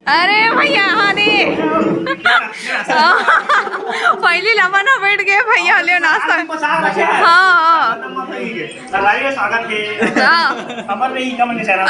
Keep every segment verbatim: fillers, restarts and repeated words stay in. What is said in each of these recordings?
अरे भैया, हाँ रे। पहली लमन हो बैठ गए भैया, ले नाश्ता। हाँ, हाँ। स्वागत है। हाँ। अमर रही कमन के चेहरा।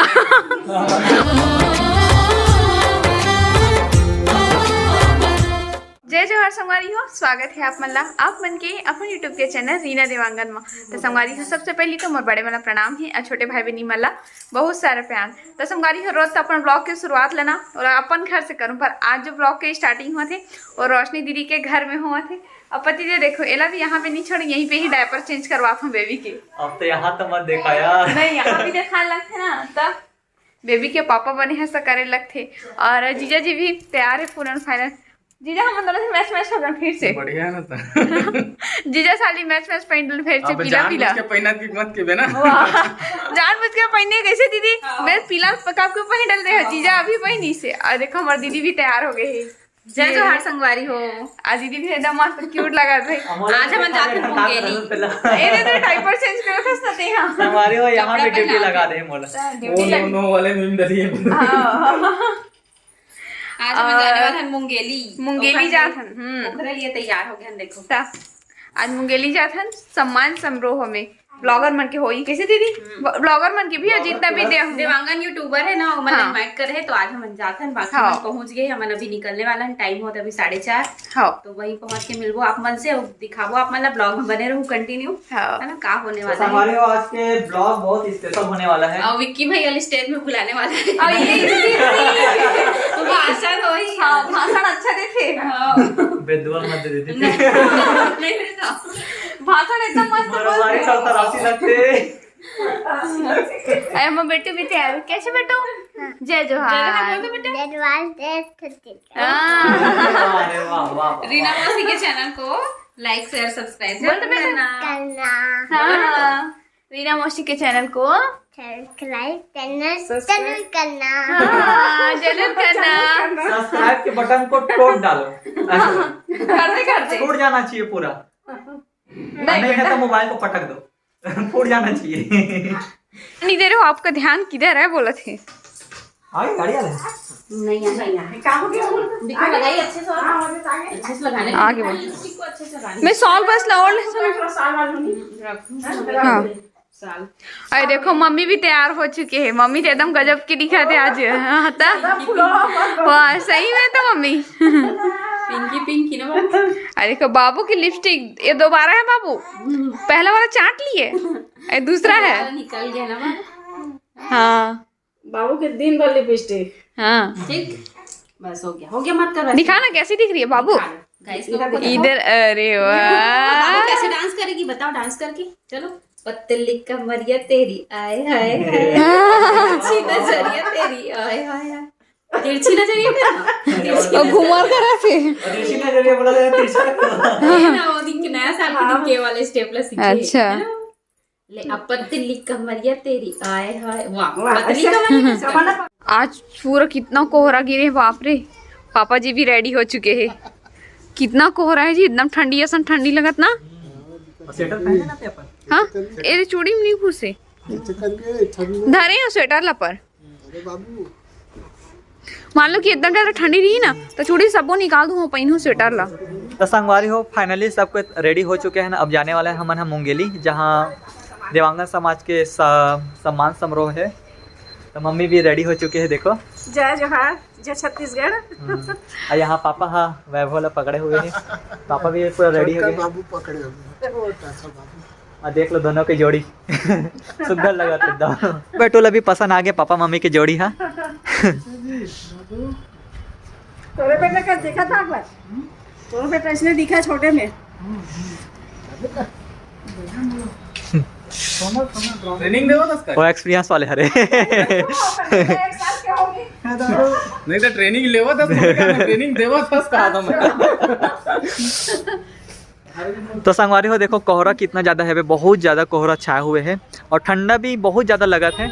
जय जोहार संगवारी हो, स्वागत है आप मन ला, आप मन के अपन YouTube के चैनल रीना देवांगन में। तो संगवारी हो, सबसे पहली तो मोर बड़े मन ला प्रणाम है और छोटे भाई बहनी मन ला बहुत सारा प्यार। तो संगवारी हो, रोज तो अपन ब्लॉग के शुरुआत लेना और अपन घर से करूँ, पर आज जो ब्लॉग के स्टार्टिंग हुआ थे और रोशनी दीदी के घर में हुआ थे। अब पति दे देखो, एला भी यहाँ पे नहीं छोड़, यहीं पे ही डायपर चेंज करवात हूँ बेबी के। अब तो यहाँ तो मत देखा यार। नहीं, यहाँ भी देखा लगते ना, तब बेबी के पापा बने हैं, ऐसा करे लगते। और जीजा जी भी तैयार है, फुल एंड फाइनल। जीजा, हम दोनों से मैच मैच हो गए फिर से। बढ़िया है ना तो। जीजा साली मैच मैच पहन डल फिर से, अबे पीला पीला। के पहना की मत के बे ना। वाह। जानबूझ के पहने कैसे दीदी? हाँ। मैं पीला पका के पहन डल रहे हो जीजा, अभी पहनी से। और देखो, हमारी दीदी भी तैयार हो गई है। जय जोहार संगवारी हो। आज दीदी भी एकदम मस्त क्यूट लगा थे। आज हम जात हन मुंगेली। ए रे, तो डायपर चेंज करो था सते, हाँ। संगवारी हो, यहाँ कपड़ा भी ड्यूटी पहना लगा दे मोला। ड्यूटी ओ नो लगी। नो वाले मीम डलिए। हाँ। आज हम जाने वाला हन मुंगेली। मुंगेली ओखर जात लिए, हन, हम्म। ओखरे लिए तैयार हो गए हन, देखो। ता, आज मुंगेली जात हन सम्मान समारोह में। ब्लॉगर मन के होई कैसे दीदी? हम्म। ब्लॉगर मन के भी, और जितना भी दे देवांगन यूट्यूबर है ना, वो मन हाँ। इनवाइट करे है, तो आज हम जात हन, बाकी हाँ। मन पहुंच गए, हमन अभी निकलने वाला है, टाइम होता अभी साढ़े चार। हाँ। तो वहीं पहुंच के मिलबो आप मन से, दिखाबो आप मन ला, ब्लॉग में बने रहू कंटिन्यू। हाँ। है ना, का होने तो वाला है। हमारे आज के ब्लॉग बहुत स्पेशल होने वाला है। और विक्की भाई वाली स्टेज में बुलाने वाला है। और ये इसकी वो भाषण होई। हाँ, भाषण अच्छा देथे। हाँ। बेदुआ मत दे देते। नहीं, नहीं, नहीं। भाषण एकदम मस्त बोलते हैं। राशि लगते। अरे, हम बेटू भी तैयार हो। कैसे बेटू? जय जोहार। जय जोहार, बोल दो बेटा। जय जोहार, जय छत्तीसगढ़। हाँ। अरे वाह, वाह, वाह। रीना मौसी के चैनल को लाइक, शेयर, सब्सक्राइब बोल दो बेटा। करना। करना। हाँ। रीना मौसी के चैनल को सब्सक्राइब करना, सब्सक्राइब। जरूर करना। हाँ, जरूर करना। सब्सक्राइब के बटन को तोड़ डालो। ऐसा। करते, करते। टूट जाना चाहिए पूरा। नहीं नहीं है बेटा। तो मोबाइल को पटक दो। फूट जाना चाहिए। नहीं दे रहे हो, आपका ध्यान किधर है बोला थे। आगे गाड़ी वाले। नहीं, नहीं, नहीं। क्या हो गया? दिखा, लगाइए अच्छे से। हाँ, अच्छे से लगाने। आगे बढ़। लिपस्टिक को अच्छे से लगाने। मैं सॉल बस ला और ले सुनो। हाँ। अरे देखो, मम्मी भी तैयार हो चुके हैं। मम्मी तो एकदम गजब की दिखा थे आज। हाँ, ता? वाह, सही में तो मम्मी। पिंकी, पिंकी ना बाबू। अरे देखो, बाबू की लिपस्टिक, ये दोबारा है बाबू। पहला वाला चाट लिए, ये दूसरा है। निकल गया ना बाबू। हाँ। बाबू के दिन भर लिपस्टिक। हाँ। ठीक, बस हो गया, हो गया, मत कर वैसे। दिखा ना, कैसी दिख रही है बाबू? दिखा लो। गाइस, लोगों को दिखाओ। इधर, अरे वाह। बाबू कैसे डांस करेगी, बताओ, डांस करके। चलो। पतली कमरिया तेरी, आय हाय हाय। तिरछी नजरिया तेरी, आय हाय हाय। तिरछी नजरिया तेरी। वो घुमार करा थे। तिरछी नजरिया बोला जाए, तिरछा। ये ना, वो दिन के नया साल के दिन के वाले स्टेप ला सीखे, अच्छा। है ना? ले, अब पतली कमरिया तेरी, आय हाय, वाह, वाह, पतली ऐसे कमरिया। आज पूरा कितना कोहरा गिरे, बाप रे। पापा जी भी रेडी हो चुके हैं। कितना कोहरा है जी, एकदम ठंडी, ऐसा ठंडी लगत ना। स्वेटर पहने ना थे अपन। हाँ, ए चूड़ी में नहीं घुसे। धरे हो स्वेटर ला पर। अरे बाबू। मान लो कि एकदम ज्यादा ठंडी रही ना, तो चूड़ी सबो निकाल दूँ, पहनू स्वेटर ला। तो संगवारी हो, finally सब कोई रेडी हो चुके हैं ना। अब जाने वाले हैं हमन हम मुंगेली, जहाँ देवांगन समाज के स-, सम्मान समारोह है। तो मम्मी भी रेडी हो चुके हैं, देखो। जय जोहार, जय छत्तीसगढ़। हम्म। और यहाँ पापा हा वैभव ला पकड़े हुए हैं। पापा भी पूरा रेडी हो गए। बाबू पकड़े हुए हैं। और देख लो दोनों की जोड़ी। सुंदर लगा था एकदम। बेटू ला भी पसंद आ गया पापा मम्मी की जोड़ी, हाँ। तोरे बेटा का देखा था एक बार? तोरे बेटा इसने दिखा छोटे में। ट्रेनिंग देवा दस का? वो एक्सपीरियंस वाले हरे। एक साल के हो गए। नहीं तो ट्रेनिंग लेवा दस का, ट्रेनिंग देवा दस कहा था मैं। तो संगवारी हो, देखो कोहरा कितना ज़्यादा है बे, बहुत ज़्यादा कोहरा छाए हुए है और ठंडा भी बहुत ज़्यादा लगत है।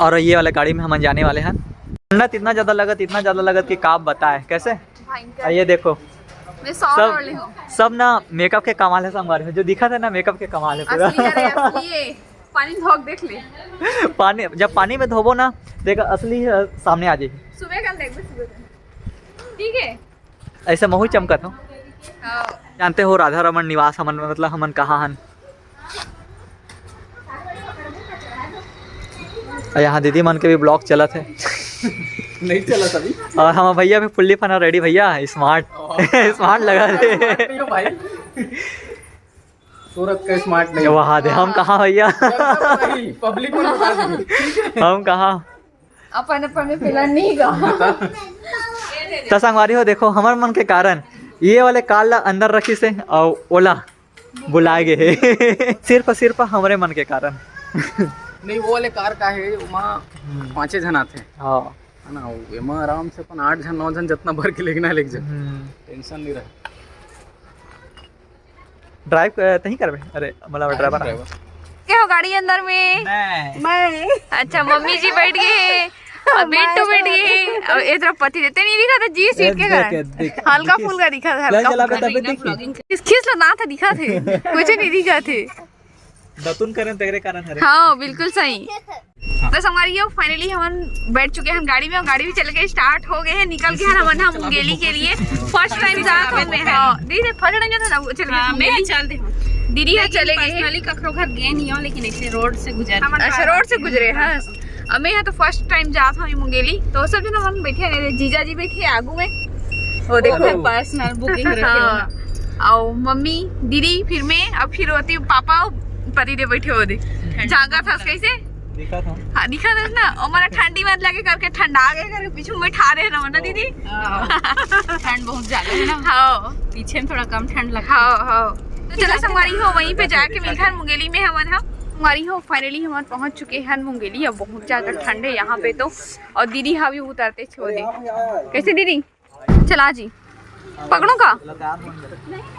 और ये वाला गाड़ी में हम जाने वाले हैं। ठंडा इतना ज़्यादा लगत, इतना ज़्यादा लगत कि का बताए कैसे। भयंकर। और ये देखो, मैं सॉल सब, ओढ़ ली हूँ। सब ना मेकअप के कमाल है संगवारी हो, जो दिखा था ना मेकअप के कमाल है पूरा। असली है रे, असली है। पानी धोक देख ले। पानी, जब पानी में धोबो ना, देख, असली, अ, सामने आ जाही। सुबह कल देखबे, सुबह कल। ठीक है। ऐसे महू चमकत हो। हाँ। जानते हो, राधा रमन निवास हमन, मतलब, हमन कहाँ हन? और यहाँ दीदी मन के भी ब्लॉग चलत है। नहीं चलत अभी। और हम भैया भी फुल्ली फना रेडी भैया, स्मार्ट। स्मार्ट लगा दे। नहीं हो भाई। सूरत का स्मार्ट नहीं। वहाँ दे, हम कहाँ भैया? पब्लिक में बता दीजिए। हम कहाँ? अपन, अपन में पेला नहीं गा। तो संगवारी हो, देखो, हमर मन के कारण ये वाले कार ला अंदर रखिस हे और ओला बुलाए गे हे। सिर्फ, सिर्फ हमरे मन के कारण। नहीं, वो वाले कार का है, वहाँ हम्म। पाँचे झन आथे। हाँ। है ना, वो एमा आराम से अपन आठ झन, नौ झन, जितना भर के लेगना है, लेग जा। हम्म। टेंशन नहीं रहे। ड्राइव, अ, तहीं करबे? अरे, मोला ड्राइवर। के हो गाड़ी अंदर में? मैं। मैं। अच्छा, मम्मी जी बैठ गए हैं। अब बिट्टू बैठ गए हैं। अब ए तरफ पति देते नहीं दिखा था जी, सीट के कारण। हल्का फुल्का दिखा था, हल्का फुल्का। खिस, खिस ला ना था, दिखा थे। कुछ नहीं दिखा थे। दतुन करें तेरे कारण हरे। हाँ, बिल्कुल सही। तो संगवारी हो, finally हमन बैठ चुके हैं गाड़ी में और गाड़ी भी चल गए, स्टार्ट हो गए हैं, निकल गए हैं हमन ह मुंगेली के लिए। फर्स्ट टाइम जात हन मैं, हाँ, दीदी फर्स्ट टाइम जात हन, चल गए हाँ, मैं मुंगेली। चल दे हूँ। दीदी ह लेकिन चले गए हैं। Personally कखरो घर गए नहीं हो, लेकिन ऐसे रोड से गुजर। अच्छा, रोड से गुजरे, हाँ। अब मैं यहाँ तो फर्स्ट टाइम जात हूँ मुंगेली, तो सब जन हमन बैठे हैं, जीजा जी बैठे हैं आगू में, वो देखो। पर्सनल बुकिंग रखे हो। हाँ। और मम्मी, दीदी, फिर मैं, अब फिर होती पापा, पति देव बैठे हो दे। झांका था कैसे? दिखा था। हाँ, दिखा था ना। और हमारा ठंडी मत लगे करके ठंडा आ गए करके पीछे में बैठा रहे ना, ना दीदी? हाँ। ठंड बहुत ज्यादा है ना। हाँ। पीछे में थोड़ा कम ठंड लगता है। हाँ, हाँ। तो चलो संगवारी हो, वहीं पे जाके मिलता है मुंगेली में हमन ह। संगवारी हो, finally हमन पहुंच चुके हैं मुंगेली। अब बहुत ज्यादा ठंड है यहाँ पे तो। और दीदी हा भी उतरते छोड़ दे। कैसे दीदी? चला जी, पकड़ो का?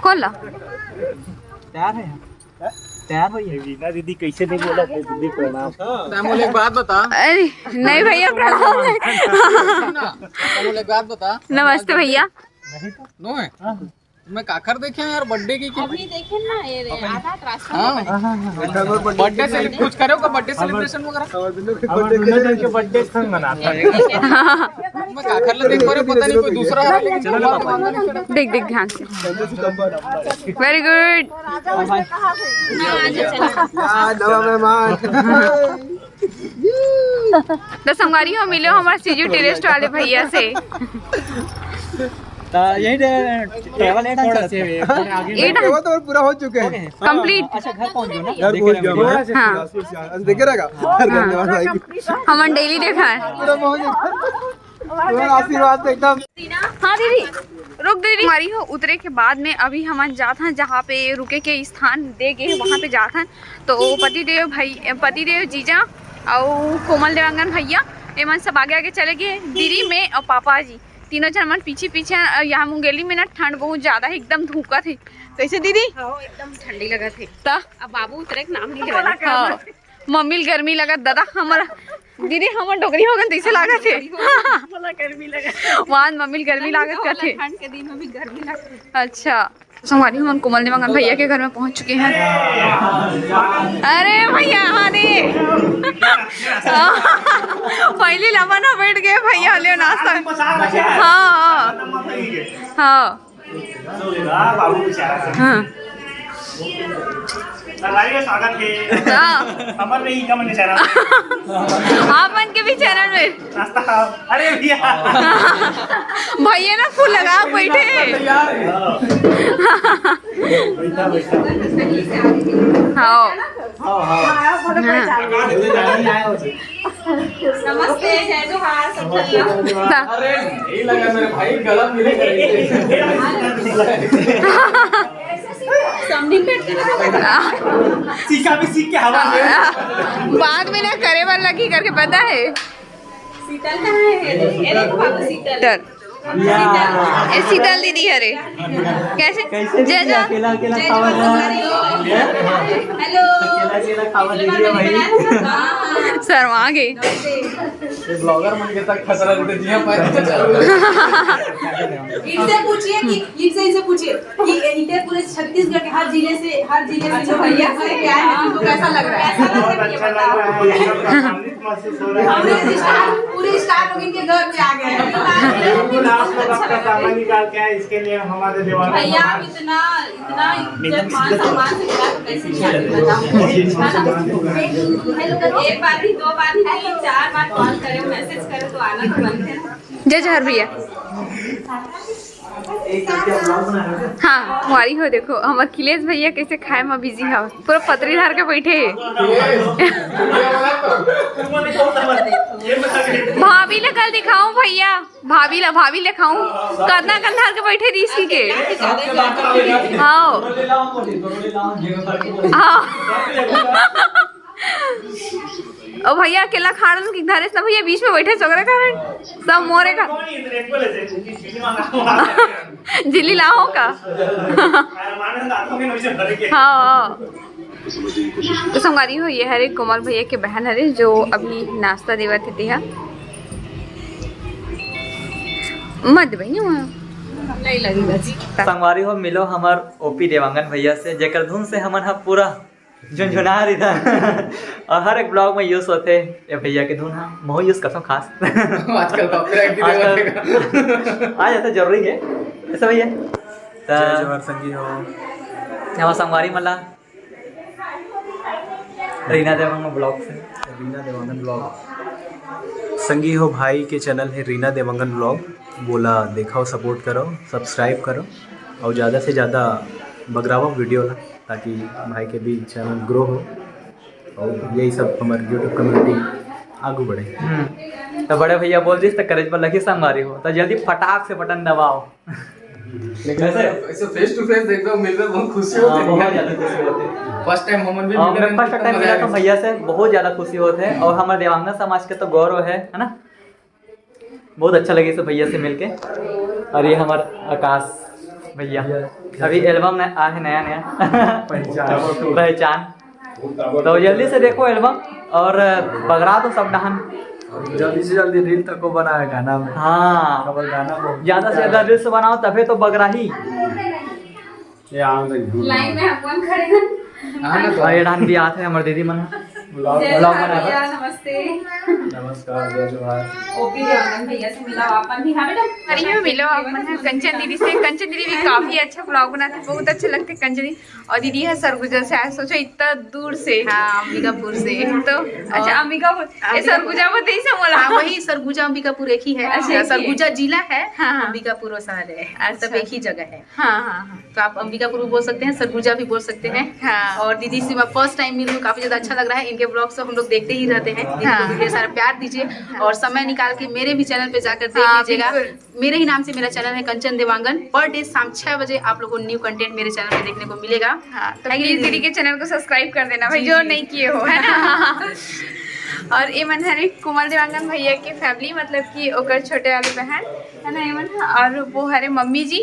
कौन ला? तैयार है? तैयार हो ये? वीना दीदी कैसे नहीं बोला था, दीदी प्रणाम। तैं मोला एक बात बता। अरे, नहीं भैया, प्रणाम नहीं। सुन ना, तैं मोला एक बात बता। नमस्ते भैया। नो है? मैं काकर देखे हूँ यार, बर्थडे की क्या? अभी देखे ना, ये रे, आधा रास्ता हाँ। में। बर्थडे से कुछ करे हो, बर्थडे सेलिब्रेशन वगैरह? हमारे दोनों के बर्थडे संग मनाता है। मैं काकर ले देख पा रहे, पता नहीं कोई दूसरा है, लेकिन देख, देख ध्यान से। वेरी गुड। यार, नवा मेहमान। तो संगवारी हो, मिलो हमारे सीजू टूरिस्ट वाले भैया से। तो यही ट्रैवल एड चलते हैं। एड वो तो पूरा हो चुके हैं। कंप्लीट। अच्छा, घर पहुंच गए ना? घर पहुंच गया हमारा। हाँ। देखे रहेगा। घर करने वाला है। हमन डेली देखा है। पूरा पहुंच गया। तुम्हारा आशीर्वाद से एकदम। हाँ दीदी, रुक दीदी। हमारी हो उतरे के बाद में अभी हमन जात हन, जहाँ पे रुके के स्थान दे गए, वहाँ पे जात हन। तो पतिदेव भाई, पतिदेव जीजा अउ कोमल देवांगन भैया, एमन सब आगे आगे चले गए। दीदी, मैं अउ पापा जी तीनों झन मन पीछे पीछे। अ, यहाँ मुंगेली में ना ठंड बहुत ज्यादा है, एकदम धुकत है। कैसे दीदी? हाँ, एकदम ठंडी लगत है। त अब बाबू उतरे के नाम नहीं ले रहे। हाँ। मम्मी ल गर्मी लगत, दादा, हमर दीदी, हमर डोकरी हो गन, तइसे लागत हे। मोला गर्मी लगत। वहाँ मम्मी ल गर्मी लागत करथे। ठंड के दिन में भी गर्मी लगत। अच्छा, संगवारी, हमन कोमल देवांगन भैया के घर में पहुंच चुके हैं। अरे भैया, हाँ दे। पहली लमन हो बैठ गए भैया, ले नाश्ता। हाँ, हाँ। हाँ। हाँ। स्वागत है। हाँ। हमर नहीं, हमन के चैनल। आप मन के भी चैनल में। नाश्ता खाओ। अरे भैया। भैया ना फूल लगा बैठे। हाँ। हाँ, हाँ। हाँ। नमस्ते, जय जोहार, सब बढ़िया। अरे, नहीं लगा मेरे भाई, गलत मिले। सीखा भी सीख के हवा में। बाद में ना करे वाला की करके पता है। शीतल कहाँ है? ये देखो बाबू, शीतल। डर। ये शीतल दीदी हरे। कैसे? कैसे जय दीदी, जवान। अकेला, अकेला खावा दे रहा है? हैं? हेलो। अकेला, अकेला खावा दे रही है भाई। शर्मा गए। ये ब्लॉगर मन के तक खतरा रहते जिया पाए। इनसे पूछिए कि, इनसे, इनसे पूछिए कि इनके पूरे छत्तीसगढ़ के हर जिले से, हर जिले से जो भैया से क्या है, तुमको कैसा लग रहा है? बहुत अच्छा लग रहा है, ये सब आनंदित महसूस हो रहा है। पूरे स्टार, पूरे स्टार लोग इनके घर पे आ गए हैं। बिल्कुल, आप लोग आपका ताना निकाल के आए, इसके लिए हमारे देवानंद भैया, आप इतना, इतना इज्जत, मान सम्मान से मिला, तो कैसे नहीं आदमी बताऊं? एक बार भी, दो बार भी नहीं, चार बार कॉल करे, मैसेज करे, तो आना तो बनते हैं। जय जोहार भैया। हाँ, वारी हो, देखो, हम अखिलेश भैया कैसे खाए में बिजी हव, पूरा पतरी धार के बैठे हे। भाभी ला कल दिखाऊं भैया, भाभी ला, भाभी ला दिखाऊं, कतना कन धार के बैठे रहिस के। हाँ, हाँ। ओ भैया, अकेला खा रहे कि धरे ना भैया, बीच में बैठे सगरे कारण सब मोरे का। झिल्ली लाओ का? हाँ, हाँ। तो संगवारी हो, ये हरे कोमल भैया के बहन हरे, जो अभी नाश्ता देवत हे तेहा। मत भैया, वहाँ नहीं लगेगा जी। संगवारी हो, मिलो हमर ओपी देवांगन भैया से, जेकर धुन से हमन ह पूरा झुनझुना रहिथन। और हर एक ब्लॉग में यूज़ होथे ये भैया के धुन ह, महू यूज़ करथों खास। आजकल कॉपीराइट भी आजकल देवत हे। आ जाता, जरूरी है ऐसा भैया। जय जोहार संगी हो। हमार संगवारी मन ला रीना देवांगन ब्लॉग से। रीना देवांगन ब्लॉग। संगी हो, भाई के चैनल है रीना देवांगन ब्लॉग, बोला देखो, सपोर्ट करो, सब्सक्राइब करो और ज़्यादा से ज़्यादा बगरावा वीडियो ला, ताकि भाई के भी चैनल ग्रो हो और यही सब हमारे यूट्यूब कम्युनिटी आगू बढ़े। हम्म। तो बड़े भैया बोल दिस तो करे बर लगही संगवारी हो, तो जल्दी फटाक से बटन दबाओ। लेकिन ऐसे? ऐसे फेस टू फेस देख दो, मिलबे बहुत खुशी हाँ, होथे। बहुत ज्यादा खुशी होथे। फर्स्ट टाइम हमन भी और मिले मैं फर्स्ट टाइम मिला था भैया से, बहुत ज्यादा खुशी होथे। और हमारे देवांगना समाज के तो गौरव है, है ना? बहुत अच्छा लगे इस भैया से मिलके। और ये हमारे आकाश भैया, अभी एल्बम नया, आ है नया नया। पहचान। पहचान। तो जल्दी से देखो एल्बम और बगरा दो सब डहान। जल्दी से जल्दी रील तको बनाए गाना में। हाँ। खबर गाना को। ज्यादा से ज्यादा रील्स बनाओ, तभे तो बगराही। ये आम तक झूठ। लाइन में हम कौन खड़े हैं? हाँ ना, तो और ये डहान भी आत है हमर दीदी मन। ब्लॉग, जय ब्लॉग जोहार बना भैया, रहा। नमस्ते। नमस्कार, जय जोहार। ओपी देवांगन भैया से मिला, अपन भी, हाँ बेटा। अरे, ये मिलो आप मन है कंचन दीदी से। कंचन दीदी भी काफी अच्छा ब्लॉग बनाते, बहुत अच्छे लगते कंचन दीदी। और दीदी है सरगुजा से आए, सोचो इतना दूर से। हाँ, अंबिकापुर से। तो अच्छा, और अंबिकापुर, ये अंबिकापुर। सरगुजा वो तेईस है बोला। हाँ, वही सरगुजा अंबिकापुर एक ही है। अच्छा, एक ही है। सरगुजा जिला है, हाँ, हाँ। अंबिकापुर वो शहर है। अच्छा। सब एक ही जगह है। हाँ, हाँ, हाँ। तो आप अंबिकापुर भी बोल सकते हैं, सरगुजा भी बोल सकते हैं। हाँ। और दीदी से मैं फर्स्ट टाइम मिली हूँ, काफी ज्यादा अच्छा लग रहा है। इनके ब्लॉग से हम लोग देखते ही रहते हैं, दीदी को हाँ। भी ढेर सारा प्यार दीजिए और समय निकाल के मेरे भी चैनल पे जाकर देख हाँ, लीजिएगा। बिल्कुल। मेरे ही नाम से मेरा चैनल है कंचन देवांगन। पर डे शाम छह बजे आप लोगों को न्यू कंटेंट मेरे चैनल पे देखने को मिलेगा। हाँ, तो है कि प्लीज नहीं? दीदी के चैनल को सब्सक्राइब कर देना भाई, जी, जो जी। नहीं किए हो, है ना? और ये मन हरे कोमल देवांगन भैया के फैमिली, मतलब कि ओकर छोटे वाले बहन है ना, ये मन ह-, और वो हरे मम्मी जी।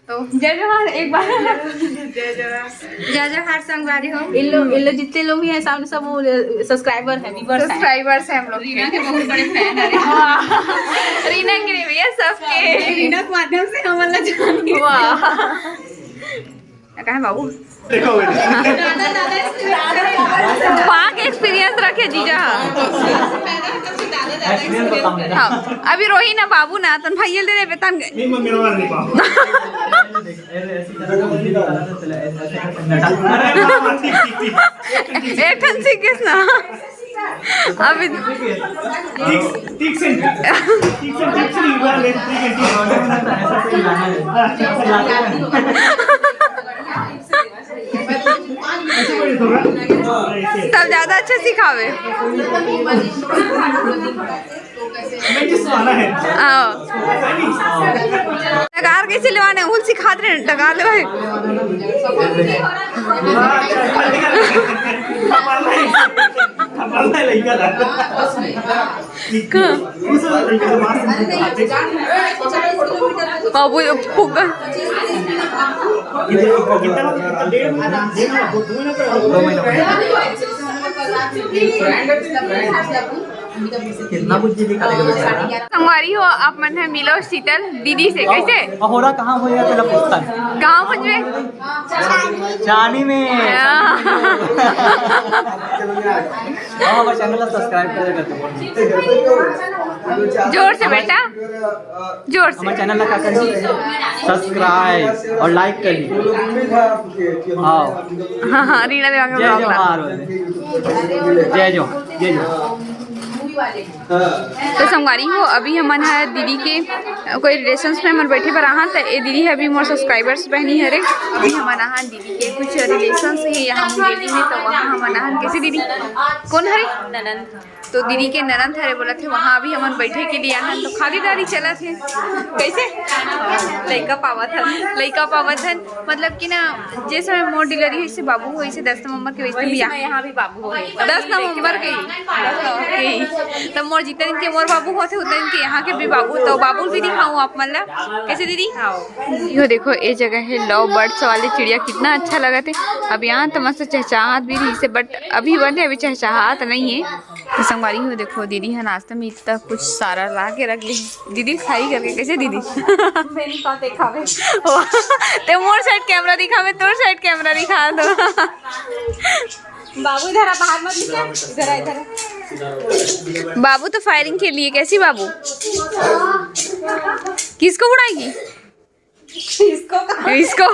तो जय जोहार एक बार। जय जोहार। जय जोहार संगवारी हो। इन लोग, इन लोग जितने लोग भी हैं सामने, सब वो सब्सक्राइबर हैं, व्यूअर्स हैं। सब्सक्राइबर्स हैं हम लोग। रीना के बहुत बड़े फैन हैं। वाह। रीना के नहीं भैया, सबके। रीना के माध्यम से हम वाला जान गए। वाह। क्या कहें बाबू? देखो बेटा। पाक एक्सपीरियंस रखे जीजा। हाँ, अभी रोही ना बाबू ना तन भाई दे दे बेतन गए। नहीं, मम्मी रोवा नहीं पाऊँ। अरे, हाँ, हाँ, ठीक, ठीक, ठीक। एक ठन सीख गइस ना। अभी ठीक, ठीक से, ठीक से, ठीक से नहीं हुआ, लेकिन ठीक है, ठीक है। ऐसा कोई गाना है। ऐसे कोई तो ना? ऐसे। तब ज्यादा अच्छा सिखावे। मैं किस वाला है? हाँ। डकार कैसे लेवाने? उल सिखात रहे, डकार लेवाने। हमारा है, लड़का था। का? उस लड़का तो मार सकते थे। अब वो फूक। कितना कुछ भी खा लेगा बेचारा। संगवारी हो, आप मन है मिलो शीतल दीदी से। कैसे? अहोरा कहाँ हो या तेरा पुस्तक? कहाँ मुझ में? चानी में। हाँ। और हमारे चैनल को सब्सक्राइब कर देगा। जोर से बेटा, जोर से। हमारे चैनल का कर ली सब्सक्राइब और लाइक कर ली। हाँ। हाँ, हाँ, रीना देवांगन जय vlog ला। जोहार। जय जोहार, जय जोहार। तो संगवारी हो, अभी हमन ह दीदी के कोई रिलेशंस में हमन बैठे बर आहा, त ए दीदी ह अभी मोर सब्सक्राइबर्स बहनी हरे। अभी हमन आहा दीदी के कुछ रिलेशंस हे यहाँ मुंगेली में, तो वहाँ हमन आहा। कैसे दीदी? कौन हरे? ननंद। तो दीदी के ननंद हरे बोलत हे, वहाँ अभी हमन बैठे के लिए आहा, तो खातिरदारी चलत हे। कैसे? लइका पावत हन, लइका पावत हन। मतलब कि ना, जे समय मोर डिलीवरी होइस हे बाबू होइस हे दस नवंबर के, वैसे वही भी समय यहाँ भी बाबू होइस हे। दस नवंबर के ही, दस नवंबर के ही। तब मोर जितना दिन के मोर बाबू होथे, उतना दिन के यहाँ के भी बाबू। तो बाबू भी दिखाऊँ आप मन ला। कैसे दीदी? हाँ। यो देखो, ये जगह है लव बर्ड्स वाली चिड़िया, कितना अच्छा लगत हे। अब यहाँ तो मस्त चहचहात भी रहिस हे, but अभी बने अभी चहचहात नहीं है। तो संगवारी हो, देखो दीदी है नाश्ता में इतना कुछ सारा ला के रख ली। दीदी खाई करके, कैसे दीदी? मैंने कहा देखा बे। वाह, ते मोर साइड कैमरा दिखावे, तोर साइड कैमरा दिखा दो। बाबू इधर आ, बाहर मत निकल, इधर आ, इधर आ। बाबू तो फायरिंग के लिए, कैसी बाबू? किसको उड़ाएगी? इसको कहा? इसको।